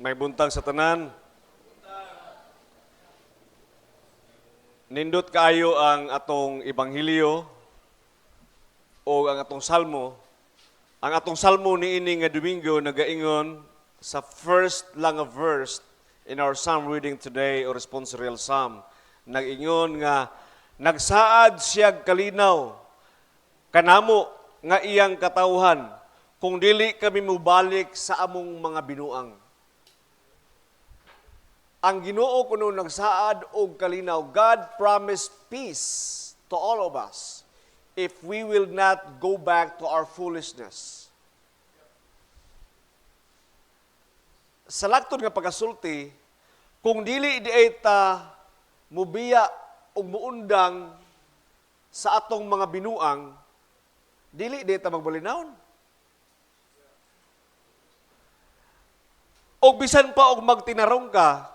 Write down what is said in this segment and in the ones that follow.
Maayong buntag sa tanan. Nindot kaayo ang atong ebanghelyo o ang atong salmo. Ang atong salmo niini nga Domingo nagaingon sa first lang nga verse in our psalm reading today or responsorial psalm. Nag-ingon nga nagsaad siya kalinaw kanamo nga iyang katawhan kung dili kami mubalik sa among mga binuang. Ang Ginoo kuno nagsaad og kalinaw. God promised peace to all of us if we will not go back to our foolishness. Sa laktod nga pagkasulti, kung dili diay ta mubiya og muundang sa atong mga binuang, dili diay ta magbalinawon. Og bisan pa og magtinarong ka,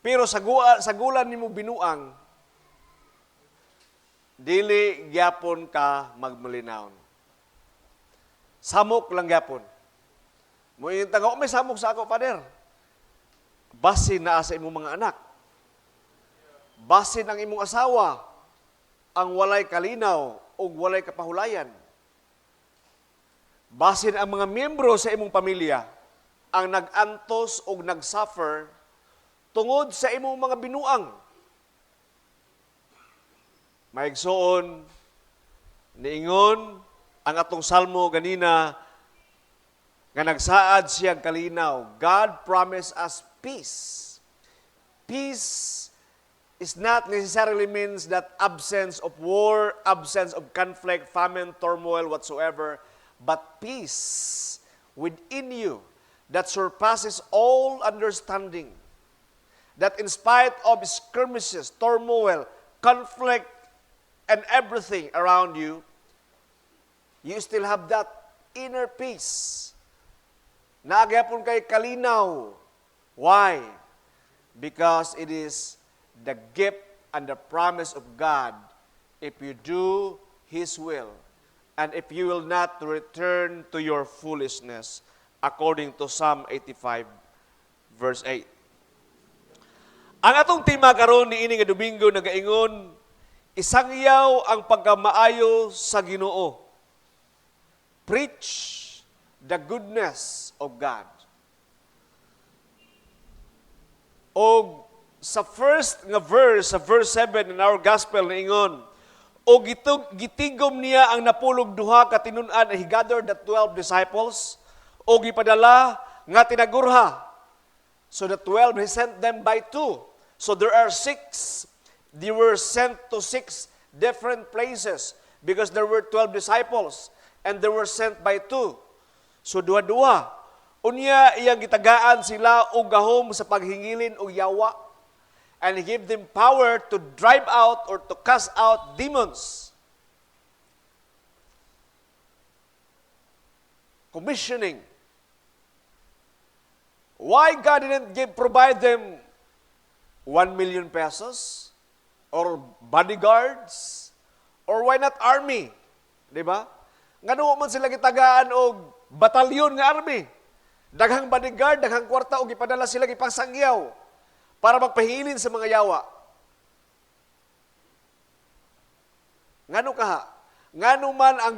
pero sagulan nimo binuang, dili gyapon ka magmalinawon. Samok lang gyapon. Moingon ta nga, "Oh, may samok sa ako, Father." Basin naa sa imong mga anak. Basin ang imong asawa ang walay kalinaw o walay kapahulayan. Basin ang mga miyembro sa imong pamilya ang nag-antos o nag-suffer tungod sa imong mga binuang. Maigsoon, niingon ang atong salmo ganina nga nagsaad siyang kalinaw. God promised us peace. Peace is not necessarily means that absence of war, absence of conflict, famine, turmoil, whatsoever, but peace within you that surpasses all understanding. That in spite of skirmishes, turmoil, conflict, and everything around you, you still have that inner peace. Naa gyapon kay kalinaw. Why? Because it is the gift and the promise of God if you do His will and if you will not return to your foolishness, according to Psalm 85 verse 8. Ang atong tema karon niini nga Domingo nagaingon, isangyaw ang pagkamaayo sa Ginoo. Preach the goodness of God. Og sa first nga verse, sa verse 7 in our gospel niingon, o gitigom niya ang napulog duha ka tinun-an, he gathered the 12 disciples, o gipadala nga tinagurha. So the 12, he sent them by two. So there are six. They were sent to six different places because there were 12 disciples and they were sent by two. So duha-duha. Unya iyang gitagaan sila og gahom sa paghingilin og yawa. And he gave them power to drive out or to cast out demons. Commissioning. Why God didn't provide them 1 million pesos or bodyguards or why not army? Di ba? Ngano man sila gitagaan og batalyon nga army? Daghang bodyguard, daghang kwarta og gipadala sila gipangsangyaw para magpahilin sa mga yawa. Ngano kaha? Ngano man ang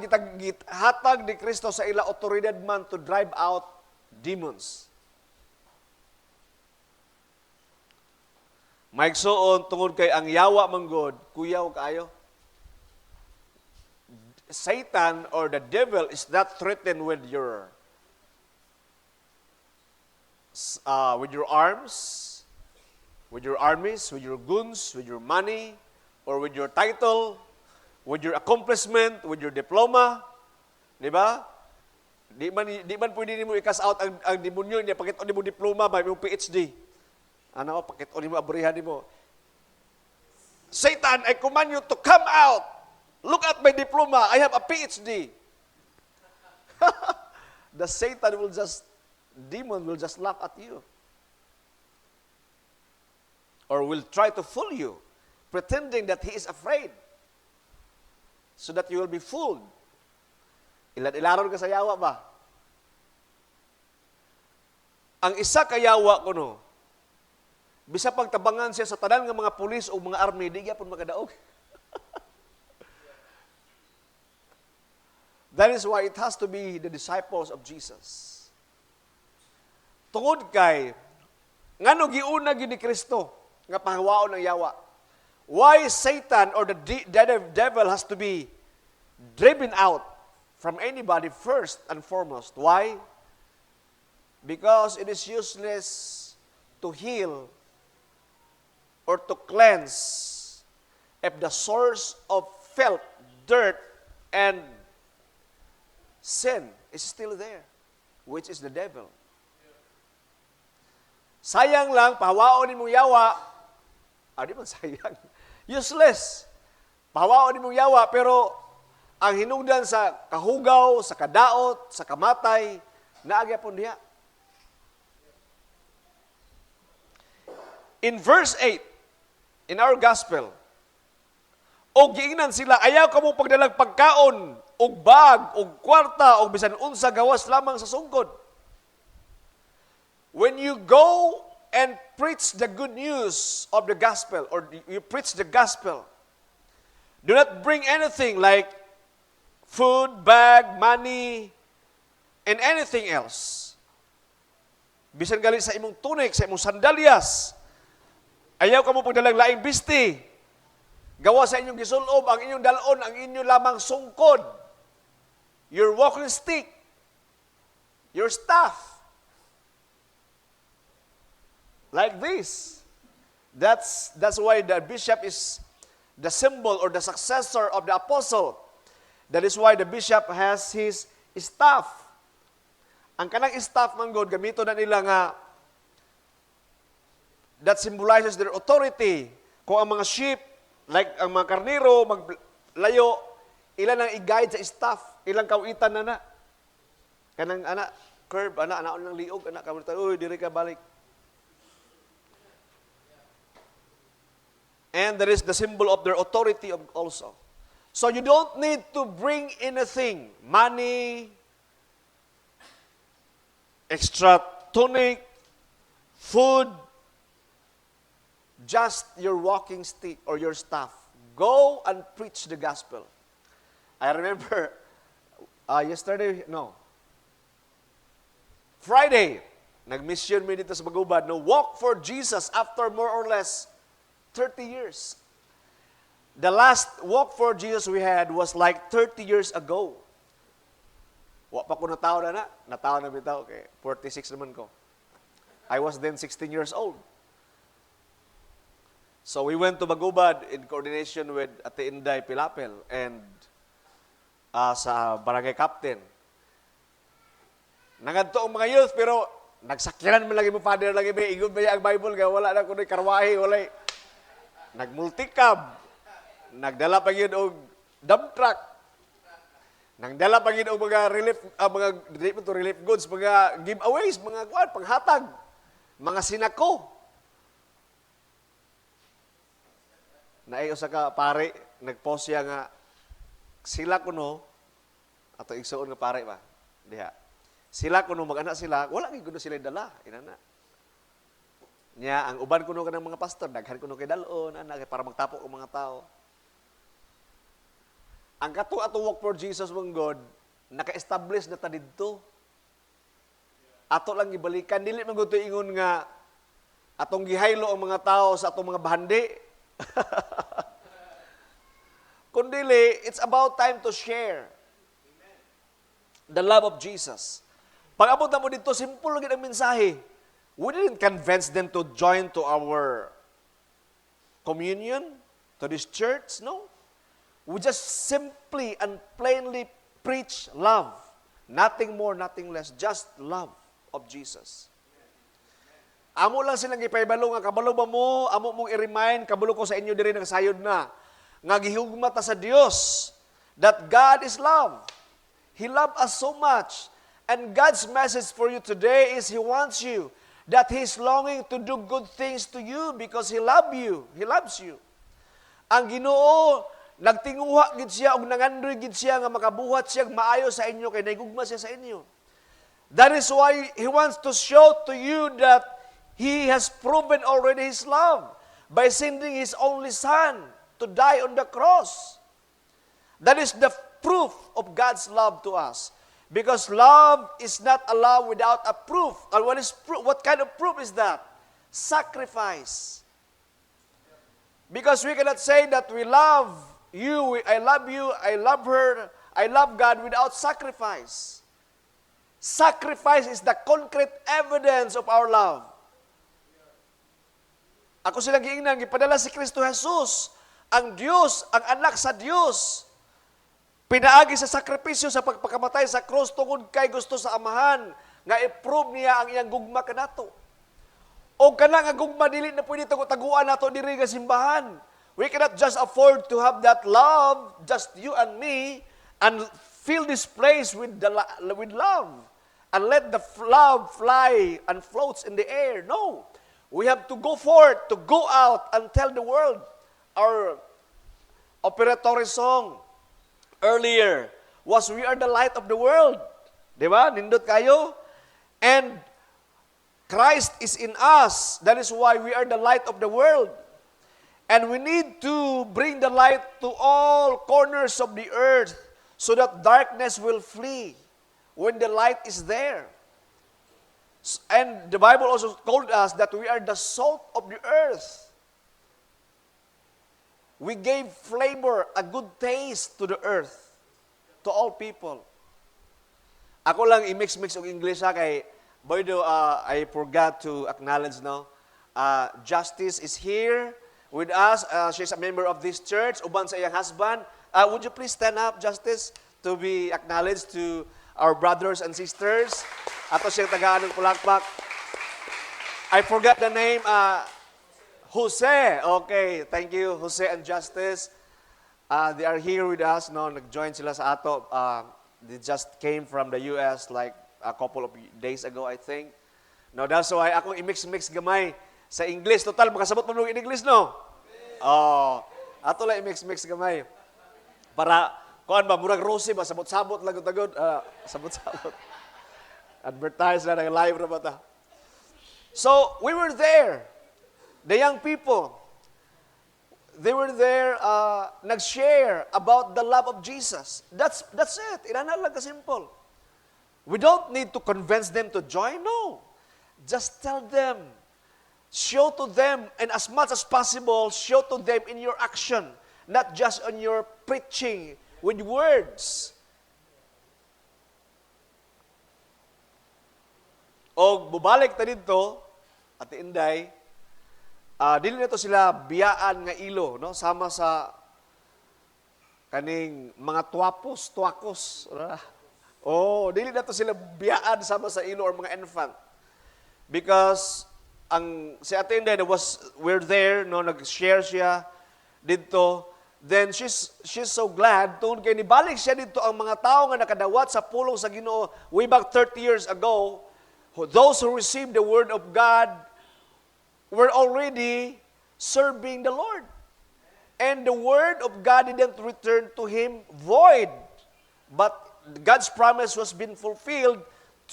hatag ni Kristo sa ila otoridad man to drive out demons? Maigsoon, tungod kay ang yawa manggod, kuyaw kaayo. Satan or the devil is not threatened with your arms, with your armies, with your guns, with your money, or with your title, with your accomplishment, with your diploma. Di ba? Di man pwede nimo i-cast out ang demonyo niya, pakit-on nimo diploma, ba, imong PhD. Ano, pakit-on nimo abrihan nimo. "Satan, I command you to come out. Look at my diploma. I have a PhD." The Satan will just, demon will just laugh at you. Or will try to fool you, pretending that he is afraid, so that you will be fooled. Ilan-ilaron ka sa yawa ba? Ang isa ka yawa kuno, bisa pagtabangan siya sa tanan nga mga pulis o mga army, di gyapon makadaog. That is why it has to be the disciples of Jesus. Tungod kay, ngano giuna gyud ni Kristo nga pahawaon ang yawa? Why Satan or the devil has to be driven out from anybody first and foremost? Why? Because it is useless to heal or to cleanse if the source of filth, dirt, and sin is still there, which is the devil. Sayang lang, pahawaon nimong yawa. Ah, di man sayang. Useless. Pahawaon nimong yawa, pero ang hinungdan sa kahugaw, sa kadaot, sa kamatay, naa gyapon diha. In verse 8, in our gospel, og giingnan sila, "Ayaw kamo pagdalag pagkaon, og bag, og kwarta, og bisan unsa gawas lamang sa sungkod." When you go and preach the good news of the gospel, or you preach the gospel, do not bring anything like food, bag, money, and anything else. Bisan gali sa imong tunik, sa imong sandalyas, ayaw kamo pagdalag laing bisti. Gawa sa inyong gisulob, ang inyong dalon, ang inyong lamang sungkod. Your walking stick, your staff. Like this. That's why the bishop is the symbol or the successor of the apostle. That is why the bishop has his staff. Ang kanang staff man gud, gamito na nila nga that symbolizes their authority. Kung ang mga sheep, like ang mga karniro, maglayo, ilan ang i-guide sa staff, ilang kawitan na na. Kanang ana, curb, ana, anaon lang liog, ana, kawitan, "Uy, diri ka, balik." And there is the symbol of their authority also. So you don't need to bring anything, money, extra tunic, food, just your walking stick or your staff. Go and preach the gospel. I remember yesterday, no, Friday, nag-mission mi dito sa Bagubad, no, walk for Jesus after more or less 30 years. The last walk for Jesus we had was like 30 years ago. Wa pa ko natawo na na. Natawo na bitaw. Okay, 46 naman ko. I was then 16 years old. So we went to Bagubad in coordination with Ate Inday Pilapel and sa barangay captain. Nangadto ang mga youth pero nagsakyanan man lagi mo, Father, lagi ba igod ba ang Bible kay wala na kunoy karwahe, walay nagmulticab, nagdala pa gyud og dump truck, nangdala pa gyud og mga relief, mga dili to relief goods, mga giveaways, mga kuan panghatag, mga sinako. Naay usa ka pare nagpost siya nga sila kuno ato igsuon nga pare ba diha. Sila kuno mag-anak sila, wala gyud kuno sila dala inana. Nya ang uban kuno kanang mga pastor, daghan kuno kay dalon ana kay para magtapok ang mga tao. Ang kato ato walk for Jesus mong God, naka-establish na ta didto. Ato lang gibalikan, dili man gud ingon nga atong gihaylo ang mga tao sa atong mga bahandi. Kundili, it's about time to share the love of Jesus. Pag abot na mo dito, simple lang ang mensahe. We didn't convince them to join to our communion, to this church, no. We just simply and plainly preach love. Nothing more, nothing less, just love of Jesus. Amo lang silang gipaybalo nga kabalo ba mo, amo mong i-remind, kabalo ko sa inyo diri nagsayod na, nga gihugma ta sa Dios, that God is love. He loved us so much. And God's message for you today is He wants you, that He's longing to do good things to you because He loves you. He loves you. Ang Ginoo, nagtinguha gid siya og nangandoy gid siya nga makabuhat siya maayo sa inyo kay nahigugma siya sa inyo. That is why He wants to show to you that He has proven already His love by sending His only Son to die on the cross. That is the proof of God's love to us. Because love is not a love without a proof. And what is proof? What kind of proof is that? Sacrifice. Because we cannot say that we love you, I love you, I love her, I love God without sacrifice. Sacrifice is the concrete evidence of our love. Ako silang giingnan, gipadala si Kristo Jesus, ang Diyos, ang anak sa Diyos. Pinaagi sa sakripisyo sa pagpakamatay sa krus tungod kay gusto sa Amahan nga i-prove niya ang iyang gugma kanato. O kana nga gugma, dili na pwede taguan nato diri nga simbahan. We cannot just afford to have that love, just you and me, and fill this place with love and let the love fly and floats in the air. No. We have to go forth, to go out and tell the world. Our offertory song earlier was "We Are the Light of the World." Di ba? Nindot kaayo? And Christ is in us. That is why we are the light of the world. And we need to bring the light to all corners of the earth so that darkness will flee when the light is there. And the Bible also told us that we are the salt of the earth. We gave flavor, a good taste to the earth, to all people. Ako lang i-mix-mix og English ha, kay boy do I forgot to acknowledge, no. Justice is here with us. She's a member of this church uban sa iyang husband. Would you please stand up, Justice, to be acknowledged to our brothers and sisters? Ato siyang tagaan ng pulakpak. I forgot the name. Jose. Okay, thank you, Jose and Justice. They are here with us. No, nag-join sila sa ato. They just came from the US like a couple of days ago, I think. No, that's why akong i-mix-mix gamay sa English. Total, makasabot mo in English, no? Oh, ato lang i-mix-mix gamay. Para, kuan ba, murag rose ba, sabot-sabot lang tagod. Sabot-sabot. Advertise na, nag live ra ba ta? So, we were there. The young people, they were there, nag-share about the love of Jesus. That's it. Inana lang ka-simple. We don't need to convince them to join. No. Just tell them. Show to them, and as much as possible, show to them in your action, not just on your preaching with words. O bubalik ta didto, Ate Inday, dili na to sila biyaan nga ilo, no? Sama sa kaning mga tuwapos, tuwakos. Oh, dili na to sila biyaan sama sa ilo or mga infant. Because ang si Ate Inday was we're there, no, nag-share siya didto. Then she's so glad tungod kay nibalik siya didto, ang mga tao nga nakadawat sa pulong sa Ginoo way back 30 years ago, those who received the word of God were already serving the Lord. And the word of God didn't return to him void. But God's promise was been fulfilled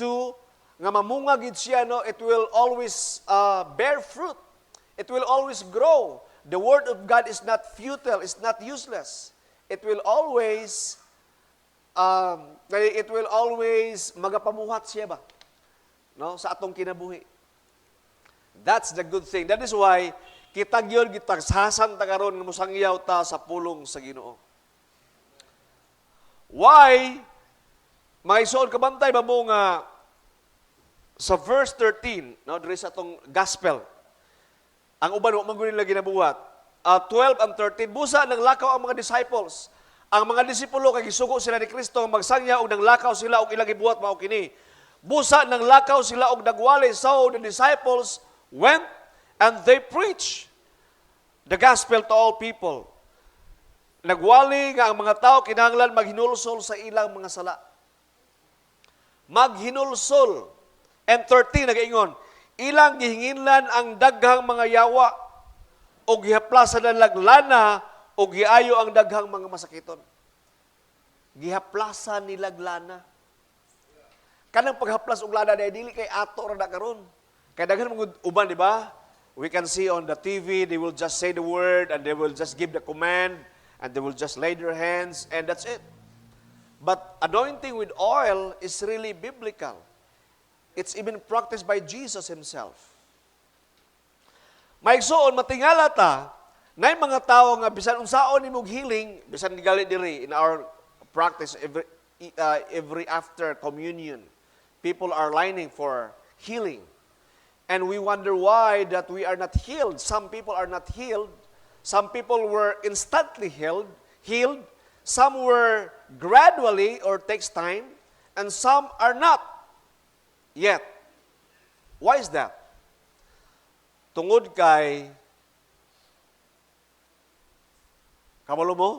to nga mamunga gid siya, no? It will always bear fruit. It will always grow. The word of God is not futile, it's not useless. It will always magapamuhat siya ba, no, sa atong kinabuhi. That's the good thing. That is why kita gyud gitagsasan ta karon nga mosangyaw ta sa pulong sa Ginoo. Why? Mga igsoon, kabantay ba mo nga sa verse 13, no, diri sa atong gospel. Ang uban wa man gud nila ginabuhat. 12 and 13, busa nanglakaw ang mga disciples. Ang mga disipulo kay gisugo sila ni Kristo nga magsangyaw og nanglakaw sila og ilang gibuhat mao kini. Busa nanglakaw sila og nagwali. So the disciples went and they preached the gospel to all people. Nagwali nga ang mga tao kinahanglan maghinulsol sa ilang mga sala. Maghinulsol. And 13 nagaingon, ilang gihinginlan ang daghang mga yawa og gihaplasan nilag lana og giayo ang daghang mga masakiton. Gihaplasan nilag lana. Kanang paghaplas og lana dahil dili kay ato ra na karon. Kay daghan mga uban, di ba? We can see on the TV, they will just say the word and they will just give the command and they will just lay their hands and that's it. But anointing with oil is really biblical. It's even practiced by Jesus himself. Maigsuon, matingala ta, nay mga tao nga bisan unsaon nimong healing, bisan gali diri in our practice every after communion, people are lining for healing. And we wonder why that we are not healed. Some people are not healed. Some people were instantly healed. Some were gradually or takes time, and some are not yet. Why is that? Tungod kay kabalo mo,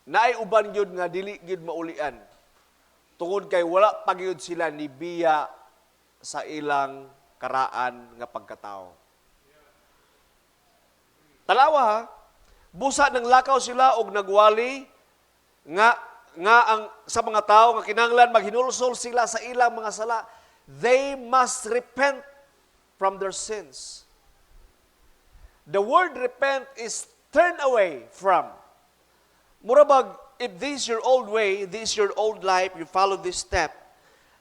naay uban gyud nga dili gyud maulian. Tungod kay wala pa gyud sila ni biya sa ilang karaan nga pagkatao. Tanawa ha, busa nang lakaw sila og nagwali nga ang sa mga tao nga kinahanglan maghinulsol sila sa ilang mga sala. They must repent from their sins. The word "repent" is turn away from. Mura bag, if this is your old way, this is your old life, you follow this step.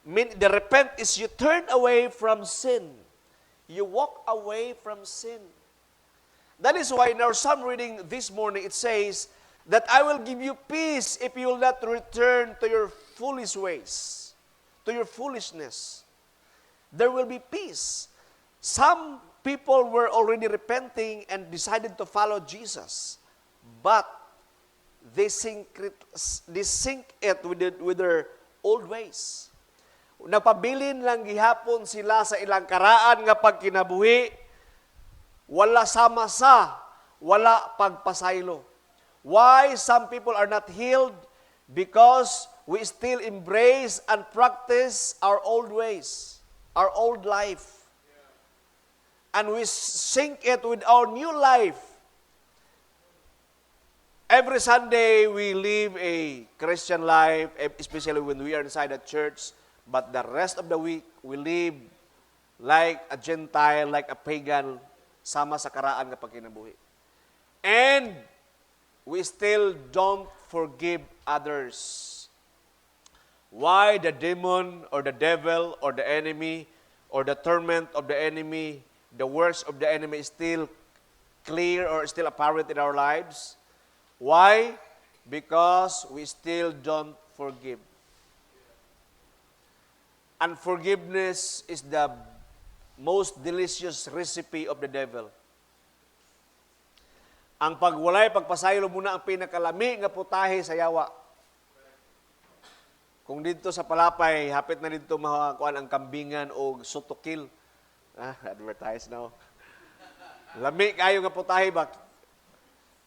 Mean, the repent is you turn away from sin. You walk away from sin. That is why in our psalm reading this morning, it says that I will give you peace if you will not return to your foolish ways, to your foolishness. There will be peace. Some people were already repenting and decided to follow Jesus, but they sync it with their old ways. Napabilin lang gihapon sila sa ilang karaan nga pagkinabuhi, wala sama sa, wala pagpasaylo. Why some people are not healed? Because we still embrace and practice our old ways, our old life. And we sync it with our new life. Every Sunday, we live a Christian life, especially when we are inside the church. But the rest of the week, we live like a Gentile, like a pagan, sama sa karaan nga pagkinabuhi. And we still don't forgive others. Why the demon or the devil or the enemy or the torment of the enemy, the works of the enemy is still clear or still apparent in our lives? Why? Because we still don't forgive. Unforgiveness is the most delicious recipe of the devil. Ang pagwalay, pagpasaylo mao na ang pinakalami nga putahe sa yawa. Kung dito sa Palapay, hapit na dito makakuan ang kambingan o sutokil. Ah, advertise now. Lami kayo nga putahe ba?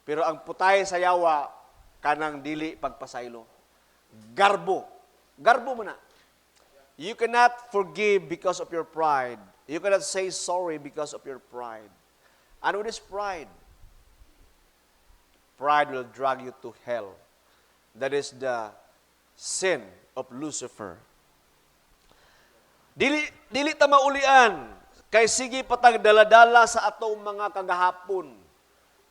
Pero ang putahe sa yawa, kanang dili pagpasaylo. Garbo. Garbo mo na. You cannot forgive because of your pride. You cannot say sorry because of your pride. And what is pride? Pride will drag you to hell. That is the sin of Lucifer. Dili ta maulian kay sige pa tag daladala sa atong mga kagahapon.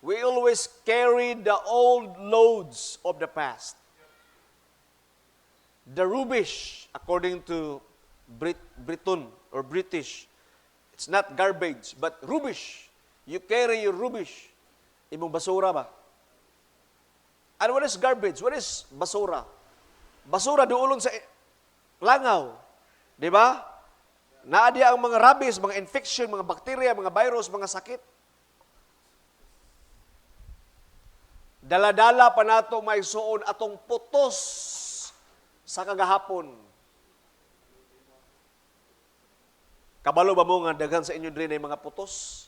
We always carry the old loads of the past. The rubbish, according to Briton or British, it's not garbage, but rubbish. You carry your rubbish. Imong basura ba? And what is garbage? What is basura? Basura duolon sa langaw. Di ba? Naa diha ang mga rabies, mga infection, mga bakterya, mga virus, mga sakit. Daladala pa nato, mga igsuon, atong putos sa kagahapon. Kabalo ba mo nga daghan sa inyo diri na mga putos?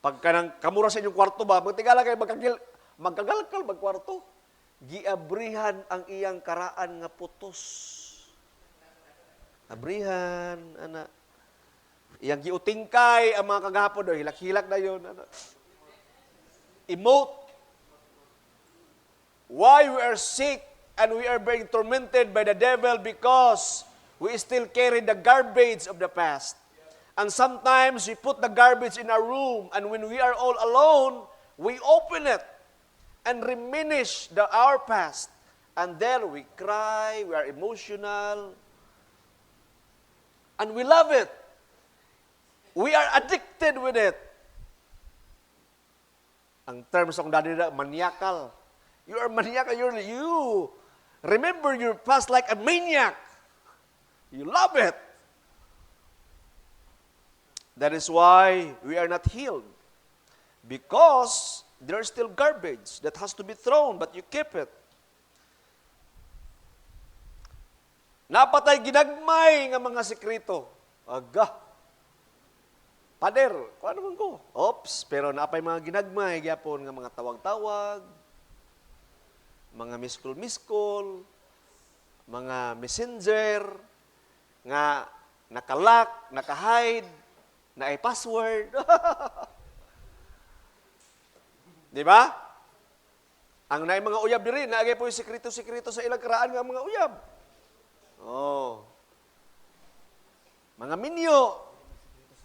Pagka nang kamura sa inyong kwarto ba, magtigala kayo magkagil, magkagalkal magkwarto. Giabrihan ang iyang karaan nga putos. Abrihan, ana. Iyang giutingkay ang mga kagahapon do, hilak-hilak na yun. Ana. Emote. Why we are sick? And we are being tormented by the devil because we still carry the garbage of the past. And sometimes we put the garbage in our room, and when we are all alone, we open it and reminisce our past. And then we cry, we are emotional, and we love it. We are addicted with it. Ang terms akong daddy na, maniacal. You are maniacal. You remember your past like a maniac. You love it. That is why we are not healed. Because there's still garbage that has to be thrown, but you keep it. Napatay ginagmay nga mga sekreto. Aga. Pader, kung ano man ko. Oops, pero napay mga ginagmay gyapon nga mga tawag-tawag, mga miskol-miskol, mga messenger, nga nakalock, nakahide, na ay password. Di ba? Ang naay mga uyab diri, naagay po yung sekreto-sekreto sa ilang karaan nga mga uyab. Oh. Mga minyo.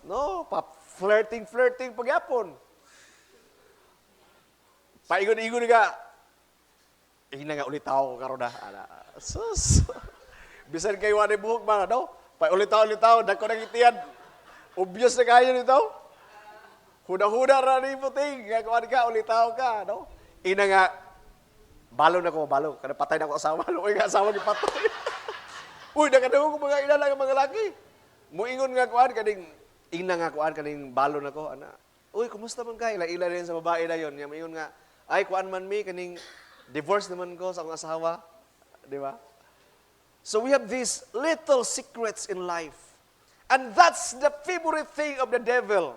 No, pa flirting flirting pagyapon. Paingon-ingon nga. Ina nga ulitaw ko karon na. Ana. Sus. Bisan kay wala buhok mga no. Pa ulitaw-ulitaw dako nang itiyan. Obvious na kayo nito. Huda-huda ra ni puting nga kuan ka ulitaw ka, no? Ina nga balo na ko, balo. Kada patay na ko asawa, luoy nga asawa gipatay. Uy, nakadungog ko mga ina lang ang mga laki. Muingon nga kuan kaning ina nga kuan kaning balo na ko ana. Uy, kumusta man ka? Ila-ila din sa babae na yon. Muingon nga, ay kuan man mi kaning divorce naman ko sa akong asawa, di ba? So we have these little secrets in life. And that's the favorite thing of the devil.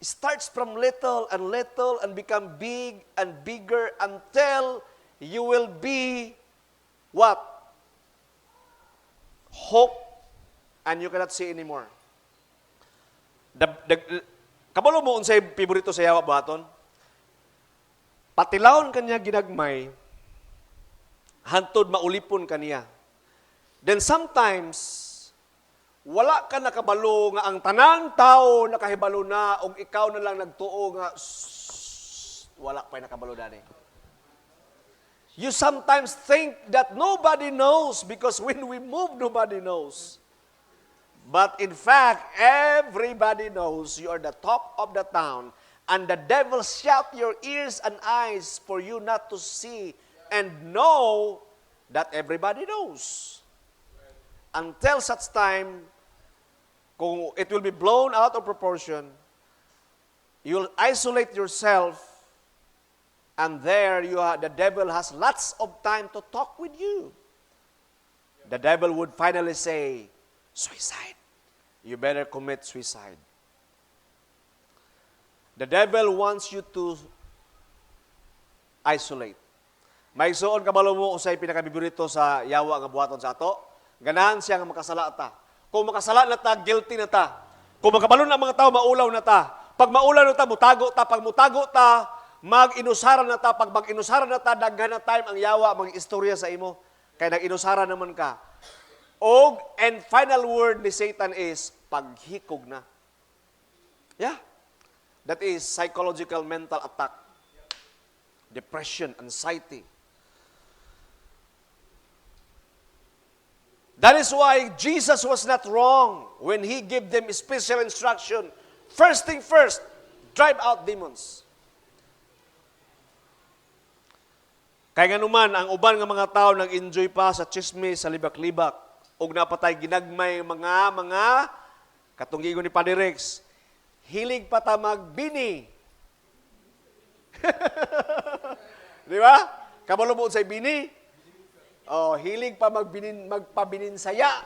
It starts from little and little and become big and bigger until you will be what? Hope, and you cannot see anymore. Kabalo mo unsay favorito sa yawa buhaton? Patilawon kaniya ginagmay, hantod maulipon kaniya. Then sometimes, wala ka nakabalo nga ang tanang tao nakahibalo na og ikaw na lang nagtuo nga "Shh, wala pa nakabalo dani." You sometimes think that nobody knows because when we move, nobody knows. But in fact, everybody knows you are the talk of the town, and the devil shut your ears and eyes for you not to see and know that everybody knows. Until such time, kung it will be blown out of proportion, you'll isolate yourself, and there you are, the devil has lots of time to talk with you. The devil would finally say, "Suicide. You better commit suicide." The devil wants you to isolate. Mga igsoon, kabalo mo unsay pinakabiborito sa yawa nga buhaton sa ato? Ganahan siya nga makasala ta. Kung makasala na ta, guilty na ta. Kung makabalo na ang mga tao, maulaw na ta. Pag maulaw na ta, mutago ta. Pag mutago ta, mag-inusaran na ta. Pag mag-inusaran na ta, daghan na time ang yawa mag-istorya sa imo. Kay nag-inusaran naman ka. Og and final word ni Satan is paghikog na. Yeah. That is psychological mental attack. Depression, anxiety. That is why Jesus was not wrong when he gave them special instruction. First thing first, drive out demons. Kaya nga naman, ang uban nga mga tao nag-enjoy pa sa chismis, sa libak-libak, ug napatay ginagmay mga katong giingon ni Padre Rex, hilig pa ta magbini. Di ba? Kabalo mo sa bini? Oh, hilig pa magbinin, magpabininsaya.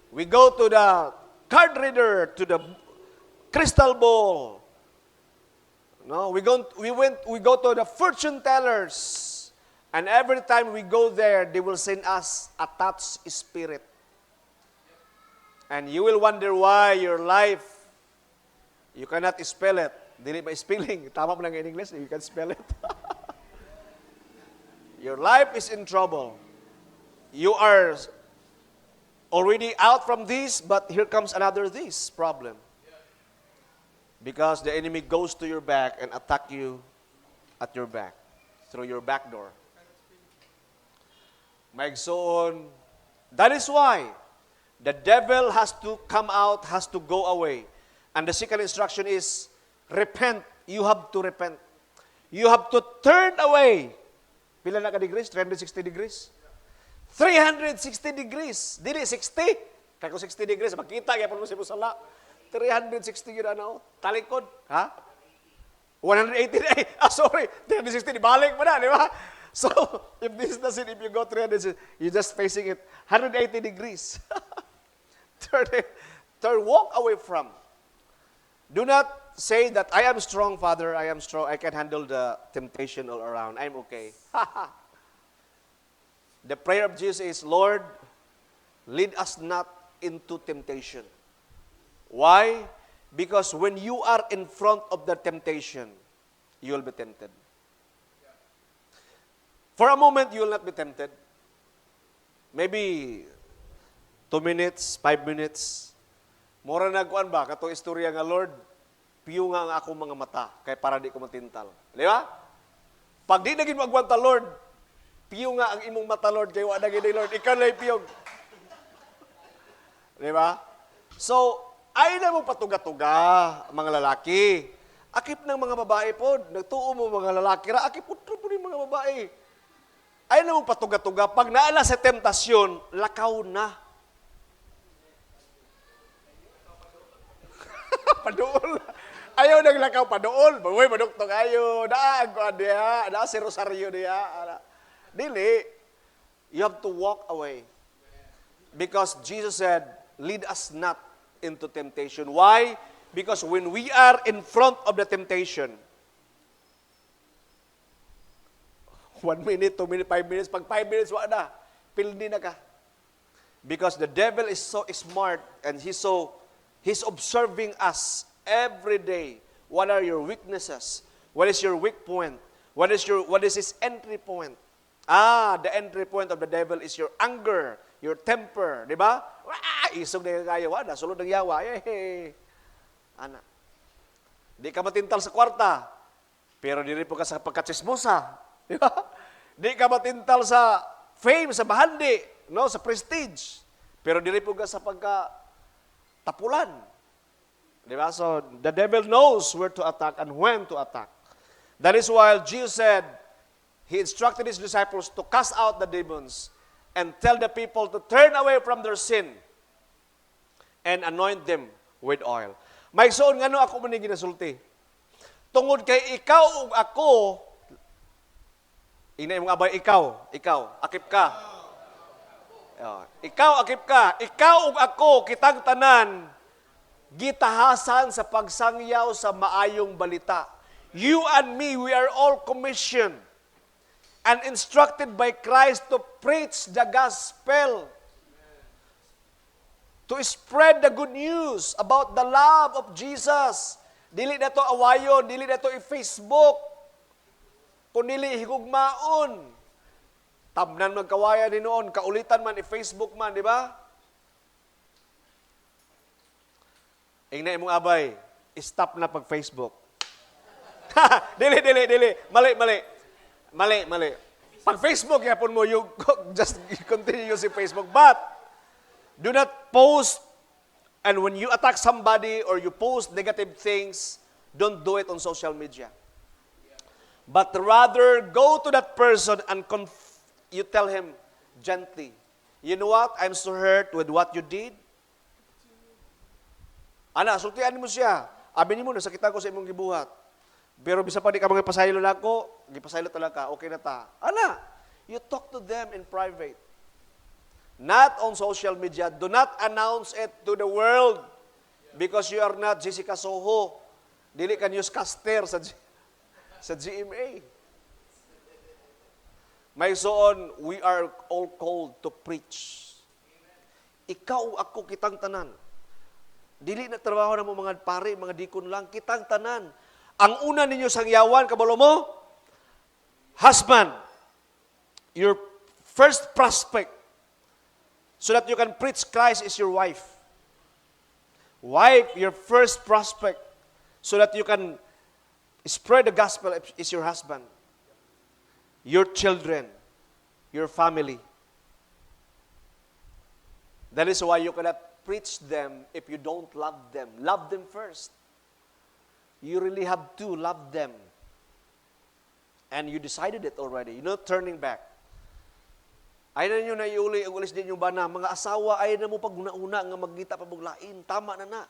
We go to the card reader, to the crystal ball. No, we go to the fortune tellers. And every time we go there, they will send us a touch spirit. And you will wonder why your life, you cannot spell it. Dili ba spelling? Tama mo lang in English, you can spell it. Your life is in trouble. You are already out from this, but here comes another this problem. Because the enemy goes to your back and attack you at your back, through your back door. Mga igsoon, that is why the devil has to come out, has to go away. And the second instruction is repent. You have to repent. You have to turn away. Pila na ka degrees? 360 degrees? 360 degrees. Dili 60. Kay kung 60 degrees, makita gyapon mo sa imong sala. 360 gyud ano, talikod, ha? 180 eh, ah, sorry, 360, balik mo na, di ba? So, if this doesn't, if you go 360, you're just facing it 180 degrees. Turn, walk away from. Do not say that I am strong, Father, I am strong, I can handle the temptation all around, I'm okay. The prayer of Jesus is, "Lord, lead us not into temptation." Why? Because when you are in front of the temptation, you will be tempted. For a moment, you will not be tempted. Maybe 2 minutes, 5 minutes. Mura na kuan ba, katong istorya nga, "Lord, piyunga ang akong mga mata, kay para di ko matintal." Di ba? Pag di na gid magwanta, "Lord, piyunga ang imong mata, Lord, kay wa na gid, Lord, ikaw na piyong." Di ba? So, ayaw na mo patuga-tuga, mga lalaki. Akip ng mga babae po. Nagtuo mo mga lalaki ra, akip po po yung mga babae. Ayaw na mo patuga-tuga. Pag naala sa temptasyon, lakaw na. Paduol. Ayaw nang lakaw, paduol. Uy, maduktong ayo. Naa ang kuan diha. Naa si Rosario diha. Ana. Dili. You have to walk away. Because Jesus said, "Lead us not into temptation." Why? Because when we are in front of the temptation, 1 minute, 2 minutes, 5 minutes, pag 5 minutes, wala na. Pildi na ka. Because the devil is so smart and he's observing us every day. What are your weaknesses? What is your weak point? What is his entry point? Ah, the entry point of the devil is your anger, your temper, di ba? Wah, isog na kayo, wa, nasulod ng yawa. Eh, ana. Di ka matintal sa kwarta, pero diri po ka sa pagkatsismosa. Di ba? Di ka matintal sa fame, sa bahandi, no, sa prestige. Pero diri po ka sa pagka tapulan. Di ba? So, the devil knows where to attack and when to attack. That is why Jesus said, He instructed His disciples to cast out the demons and tell the people to turn away from their sin and anoint them with oil. Mga igsoon, ngano ako man ni ginasulti? Tungod kay ikaw ug ako, ina imong abay, ikaw, ikaw, akip ka. Oh, ikaw, akip ka. Ikaw ug ako, kitang tanan, gitahasan sa pagsangyaw sa maayong balita. You and me, we are all commissioned and instructed by Christ to preach the gospel, to spread the good news about the love of Jesus. Dili na to awayon, dili na to i-Facebook, kundi higugmaon. Tabnan magkawayan ni noon, kaulitan man, i-Facebook man, di ba? Ingna imong abay, stop na pag Facebook. Dili, dili, dili. Mali, mali. Mali, mali. Pag Facebook, yapon mo, you just continue using Facebook. But, do not post, and when you attack somebody or you post negative things, don't do it on social media. But rather, go to that person and you tell him gently, "You know what? I'm so hurt with what you did." Ana, sultian mo siya. Abi nimo, "Nasakitan ko sa imong gibuhat. Pero bisa pa di ka mga pasaylo nako, gipasaylo talaga, okay na ta." Ana, you talk to them in private. Not on social media. Do not announce it to the world because you are not Jessica Soho. Dili ka newscaster sa GMA. Mga igsoon, we are all called to preach. Ikaw, ako, kitang tanan. Dili na trabaho na mo mga pare, mga dikon lang, kitang tanan. Ang una ninyo sangyawan, kabalo mo? Husband, Your first prospect so that you can preach Christ is your wife. Wife, your first prospect so that you can spread the gospel is your husband, your children, your family. That is why you cannot preach them if you don't love them. Love them first. You really have to love them. And you decided it already. You're not turning back. Ayaw na ninyo na iuli, ang ulis din yung bana. Mga asawa, ayaw na mo paghuna-huna nga magngita pa mog lain. Tama na na.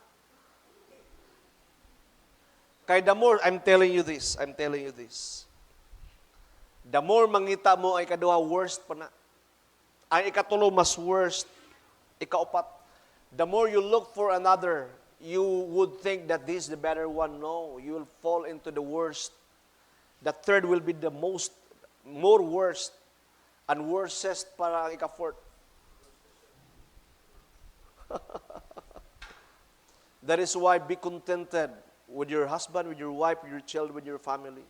Kay the more, I'm telling you this, I'm telling you this. The more mangita mo ay ikaduha, worst pa na. Ang ikatulo, mas worst. Ikaupat, the more you look for another, you would think that this is the better one. No, you will fall into the worst. The third will be the most, more worst, and worstest para ang ika-fourth. That is why be contented with your husband, with your wife, with your children, with your family.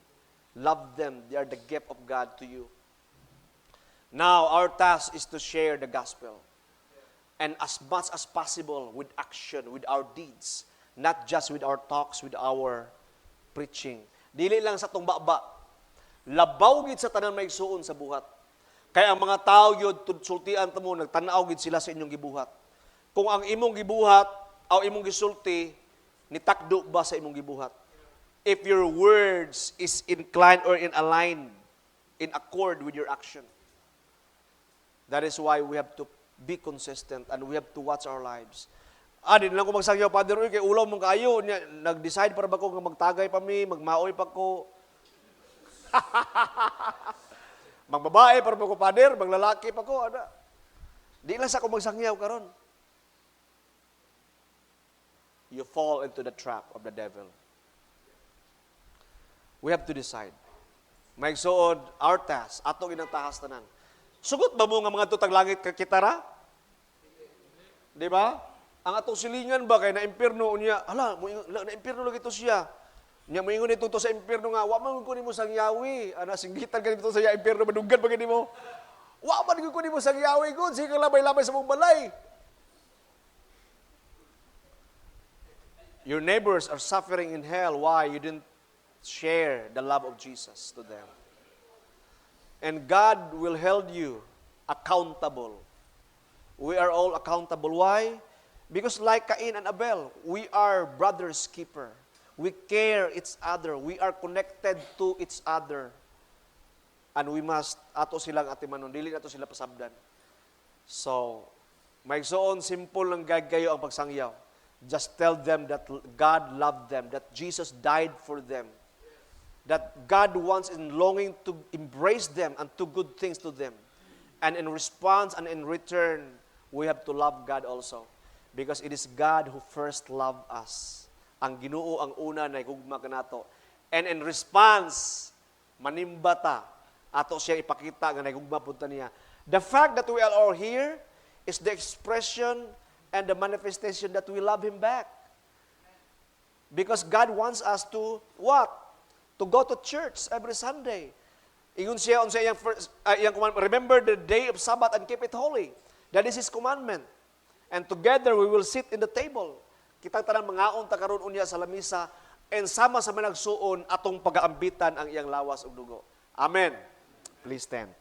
Love them. They are the gift of God to you. Now, our task is to share the gospel. And as much as possible with action, with our deeds, not just with our talks, with our preaching. Dili lang sa atong baba. Labaw gid sa tanan, mga igsuon, sa buhat. Kaya ang mga tao yun, sultian ta mo, nagtanaw gid sila sa inyong gibuhat. Kung ang imong gibuhat o imong gisulti, nitakdo ba sa imong gibuhat? If your words is inclined or in aligned, in accord with your action. That is why we have to be consistent and we have to watch our lives. Ah, di na lang ko magsangyaw, Father, uy, kay ulaw mong kaayo. Nya, nag-decide para ba ko nga magtagay pa mi, magmaoy pa ko. Magbabae para ba ko, Father, maglalaki pa ko. Ana. Di lang sa ko magsangyaw karon. You fall into the trap of the devil. We have to decide. Mga igsuon, our task, ato ginang tahas tanan. Sugot ba mo nga mangadto tag langit ka kita ra? Di ba? Ang atong silingan ba kay na impierno unya, hala, mo na impierno lagi to siya. Nya moingon nito to sa impierno nga wa man ko nimo sangyawi. Ana singgitan ka nito sa impierno, madunggan pa gani mo. Wa man ko nimo sangyawi gud, sige labay-labay sa mong balay. Your neighbors are suffering in hell. Why? You didn't share the love of Jesus to them. And God will hold you accountable. We are all accountable. Why? Because like Cain and Abel, we are brothers' keeper. We care each other. We are connected to each other. And we must, ato silang atimanon, dili nato sila pasabdan. So, mga igsoon, simple lang gagayo ang pagsangyaw. Just tell them that God loved them, that Jesus died for them, that God wants and longing to embrace them and do good things to them. And in response and in return, we have to love God also. Because it is God who first loved us. Ang Ginoo ang una na hugma kanato. And in response, manimba ta, ato siya ipakita nga nahigugma pud ta niya. The fact that we are all here is the expression and the manifestation that we love Him back. Because God wants us to what? To go to church every Sunday. Ingon siya unsa iyang first, iyang commandment, "Remember the day of Sabbath and keep it holy." That is His commandment. And together we will sit in the table. Kitang tanan mangaon ta karon unya sa lamisa and sama sa managsuon atong pagaambitan ang iyang lawas ug dugo. Amen. Please stand.